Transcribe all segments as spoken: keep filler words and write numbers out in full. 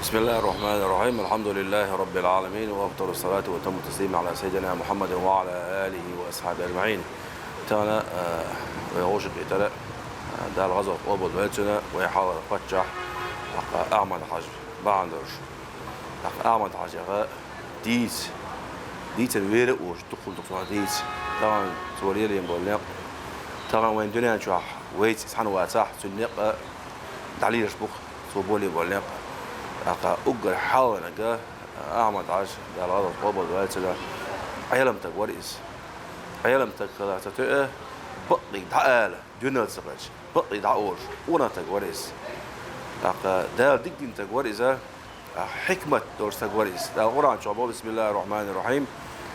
بسم الله الرحمن الرحيم. الحمد لله رب العالمين، وأفضل الصلاة وأتم التسليم على سيدنا محمد وعلى آله وأصحابه أجمعين. Тахана, а, вай гӀоши кхетара, а, Дала гӀазот къобал дойла цуьнан, вай хьалхара паччахь, тӀаккха Ахьмад-Хьажа бахьана долуш. ТӀаккха Ахьмад-Хьажех дийца, дийцар вер а вуьш, дукхалдукха дийца. Тахана цо лелийна болу некъ, тахана вайн дуьнен чохь вайца иза хьан вацахь, цуьнан некъ а дӀалелаш бу-кх цо болийна болу некъ. ТӀаккха уггар хьалхарниг Ахьмад-Хьажа, Дала гӀазот къобал дойла цуьнан, Ӏелам стаг вара иза. Ӏелам стаг хилар ца тоьа, бакъдерг дӀаала, дуьненал ца хилча, бакъдерг дӀаолуш, къонах стаг вара иза. ТӀаккха Дала дика дина стаг вара иза, а, хьикмат долуш стаг вара иза. Дала Къуръан чохь боху: بسم الله الرحمن الرحيم،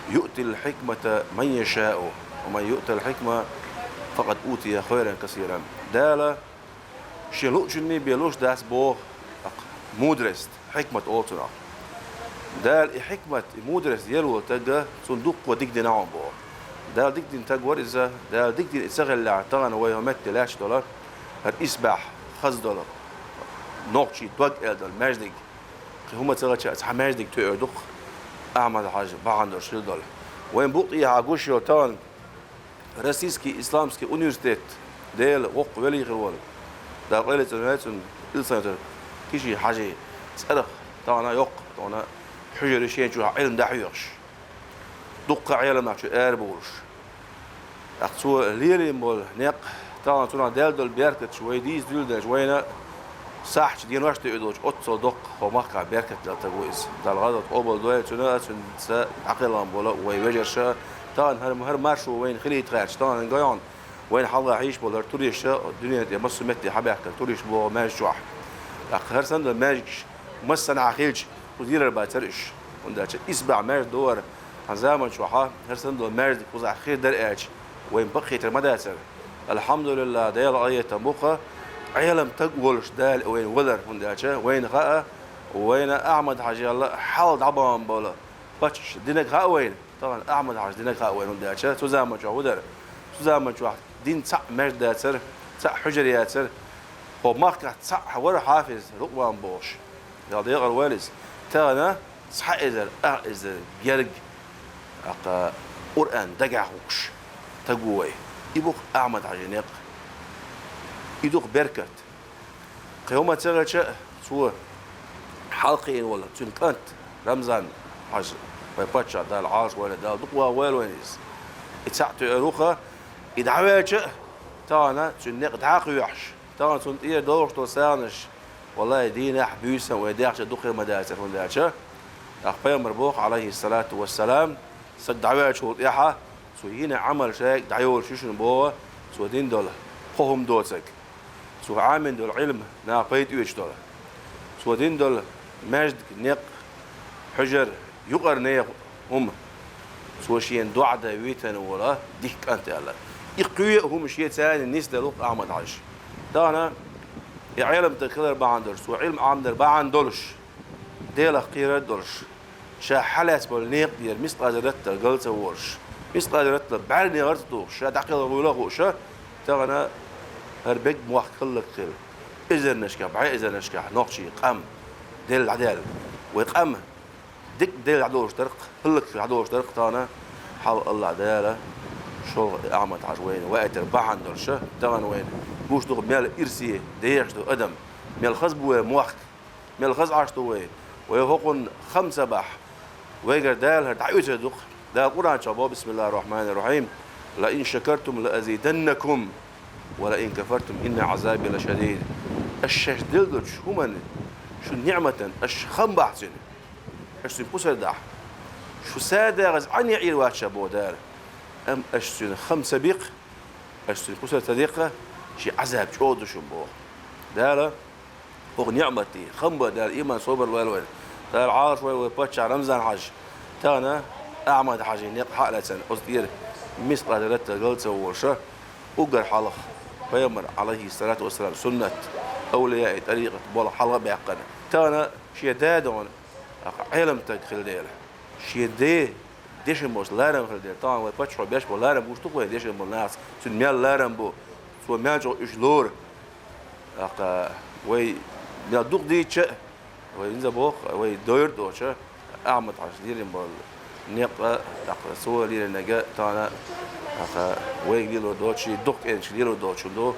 يؤتي الحكمة من يشاء، ومن يؤت الحكمة فقد أوتي خيرا كثيرا. Дала шен луучунна бен луш дац боху, тӀаккха мудрость, хьикмат олу цунах. Дала и хьикмат, и мудрость лело стаг, цунна дуккха дика дина хьуна боху. Дала дика дина стаг вара иза, Дала дика дина и ца хиллехь, тахана вай хӀокху метте лаьтташ долу, хӀара исбаьхьа хаза долу, нохчийн дог аьлла долу маьждиг, кхин хӀума ца хилча а цхьа маьждиг тоьар ду-кх Ахьмад-Хьажа бахьана долуш хилла долу. Вайн букъ тӀехьа гуш йолу тахана Российский исламский университет, Делан воккха вели хир волу, Дала къайле цӀанваьлла цунна, Илсхан-Юьртара Киши-Хьажин цӀарах тахана йоккха, тахана хьуьжар ю шен чохь Ӏилма дӀахьоьхуш, дуккха Ӏеламнах чу арабовлуш. ТӀаккха цо лелийна болу некъ, тахана цунах даьлла долу беркаташ вай дийца дуьйладелча, вайна сахьташ, денош тоьур долчу оццул доккха хӀокху махкахь беркат делла стаг ву иза. Дала гӀазот къобал дойла цуьнан, цуьнца дӀакхелхина болу вай вежарша, тахана хӀара, хӀара маршо вайна хилийта хаьрча, тахана гайхьа вайна хьалха хьийзаш болу хӀара туристаш, дуьнен тӀе массо а метте хьабаьхкина туристаш богӀу маьждиг чохь. ТӀаккха хӀара санна долу маьждигаш массанхьа хилча, кхуза лелар бацара уьш. ХӀунда аьлча исбаьхьа маьждиг ду хӀара, хьан заман чохь хӀара санна долу маьждиг кхузахь хир дара аьлча, вайн бакъ хетар ма дацара. АлхьамдулиллахӀ, Делан къинхетам бу-кх, Ӏелам стаг волуш Дала вайна валар, хӀунда аьлча вайна хаьа, вайна Ахьмад-Хьажел хьал дӀабахана болу паччахьаш динарг хаьа вайна, тахана Ахьмад-Хьажа динарг хаьа вайна, хӀунда аьлча цу заман чохь хӀун дара? Цу заман чохь динан цхьаъ маьждиг дацара, цхьаъ хьуьжар яцара, хӀокху махкахь цхьаъ вара хьафиз Лукъман бохуш. Дала декъала войла иза. Тахана цхьа эзар, ах эзар герга, тӀаккха Къуръан дагахь хӀуттуш стаг ву вай. И бу-кх Ахьмад-Хьажин некъ. И ду-кх беркат. Кхин хӀума ца хилча а, цо хьалакхиъна волу цуьнан кӀант Рамзан-Хьажа, вайн паччахь, Дала Ӏалаш войла, Дала дукха ван войла вайна иза. И цхьаъ тоьар ву-кх, и дӀаваьлча а, тахана цуьнан некъ дӀа а кхоьхьуш, тахана цунна тӀера догӀуш долу сагӀанаш, валлахӀи, дийнахь а, буьйсанна а вай дехча дукха хир ма дацара, хӀунда аьлча тӀаккха пайхамара боху, Ӏалайхиссалату вассалам, стаг дӀаваьллачул тӀаьхьа цо йина Ӏамал шайга дӀайолуш ю шуна боху, цо дина долу кхо хӀума доцург, цо Ӏамийна долу Ӏилма наха пайда оьцуш долу, цо дина долу маьждиг, некъ, хьуьжар, юкъара нехан хӀума, цо шена доӀа дан витина волу дика кӀант аьлла. И кхоъ а хӀума шен царна нисделла ву-кх Ахьмад-Хьажа. Тахана и Ӏелам стаг хилар бахьана долуш, цо Ӏилма Ӏамдар бахьана долуш, Делах кхерар а долуш, ша хьалаьцна болу некъа тӀера мискъал зарратал гал ца волуш, мискъал зарратал бӀаьрганегӀар ца тухуш, ша дӀакхелхина вуйла а хууш, тахана хӀара бегга мохк хӀаллакьхилла, эзарнашкахь, бӀе эзарнашкахь нохчийн къам делла дӀадаьлла. Вай къам дерриг делла дӀадолуш дара-кх, хӀаллакьхилла дӀадолуш дара-кх тахана, хьалха АллахӀ Дала шолгӀа Ахьмад-Хьажа вайна ваийтар бахьана долуш, тахана вайна гуш ду-кх мел ирсе дехаш ду адам, мел хаза бу вайн мохк, мел хаза Ӏаш ду вай, вай хӀокхунна хам ца бахь, вайгара Дала хӀара дӀаоьцур ду-кх. Дала Къуръан чохь боху: بسم الله الرحمن الرحيم، لئن شكرتم لأزيدنكم ولئن كفرتم إن عذابي لشديد. Аша шаьш делла долчу хӀуманна, шун ниӀматан аша хам бахь цуьнан, аша цуьнан кусар дахь, шу садагӀаза Ӏа некъ йийр вац ша боху Дала. Амма аша цуьнан хам ца биккха, аша цуьнан кусар ца деккха, шен Ӏазаб чӀогӀа ду шуна боху. Дала хӀокху ниӀматан хам бан Дала иман, собар лойла вайна. Дала Ӏалаш войла вай паччахь Рамзан-Хьажа. Тахана Ахьмад-Хьажин некъ хьа а лаьцна, оцу тӀера мискъал зарратал гал ца волуш, уггар хьалха пайхамар, Ӏалайхиссалату вассалам, суннат, авлияи тӀарикъат болх хьалха а баьккхина. Тахана шен да а догӀна, Ӏелам стаг хилла дела, шен ден дешна болуш ларам хилла дела, тахана вай паччахьо беш болу ларам гуш ду-кх вай дешна болу нахаца, цуьнан мел ларам бу, цо мел чӀогӀа уьш лору. ТӀаккха вай мел дукха дийцча а, Вай инза боху, вай дойр доцу, Ахьмад-Хьаьжас лерина болу некъ, тӀаккха цо леринарг тахана, тӀаккха вайга лелор доцу, дукха кӀентий лелор доцу ду.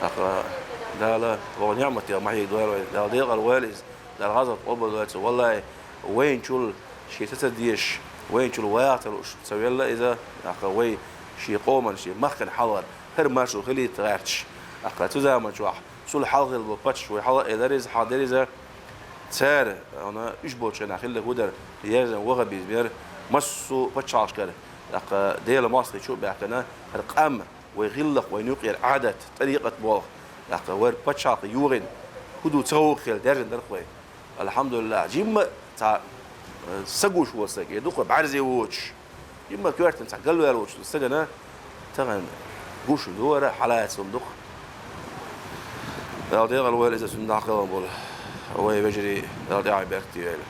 ТӀаккха Дала вогӀу ниӀматех ма хьегадойла вай, Дала декъала войла иза, Дала гӀазот къобалдойла цо. Валлай, вайначул шен са ца дезаш, вайначул ваха ца лууш ца велла иза, тӀаккха вай шен къоман, шен махкана хьалхара хӀара маршо хилийта гӀерташ. ТӀаккха цу заман чохь цул хьалха хилла болу паччахь вай хьала а элира иза, хьала дира иза. Цара, хьуна, уьш болчу хенахь хилла хӀун дара, яздина ваххабизм яра, массо а пачхьалкхашкара, тӀаккха Делан мостагӀчу а баьхкина, хӀара къам, вай гӀиллакх, вайн юкъера Ӏадат, тӀарикъат болх, тӀаккха вай пачхьалкх йогӀина хӀун ду ца гӀуллакх хилла даьржина дара-кх вай. Алхьамдулиллахь, жимма а цхьа, э, са гуш волу стаг, я дукха бӀаьрзе воцуш, жимма а коьртана цхьа галваьлла воцуш стагана тахана гуш ду хӀара, хьалаца хӀума ду-кх. Дала декъала войла иза, цунна дӀакхелхина болу вай вежарий, Дала тӀаьхье беркате йойла.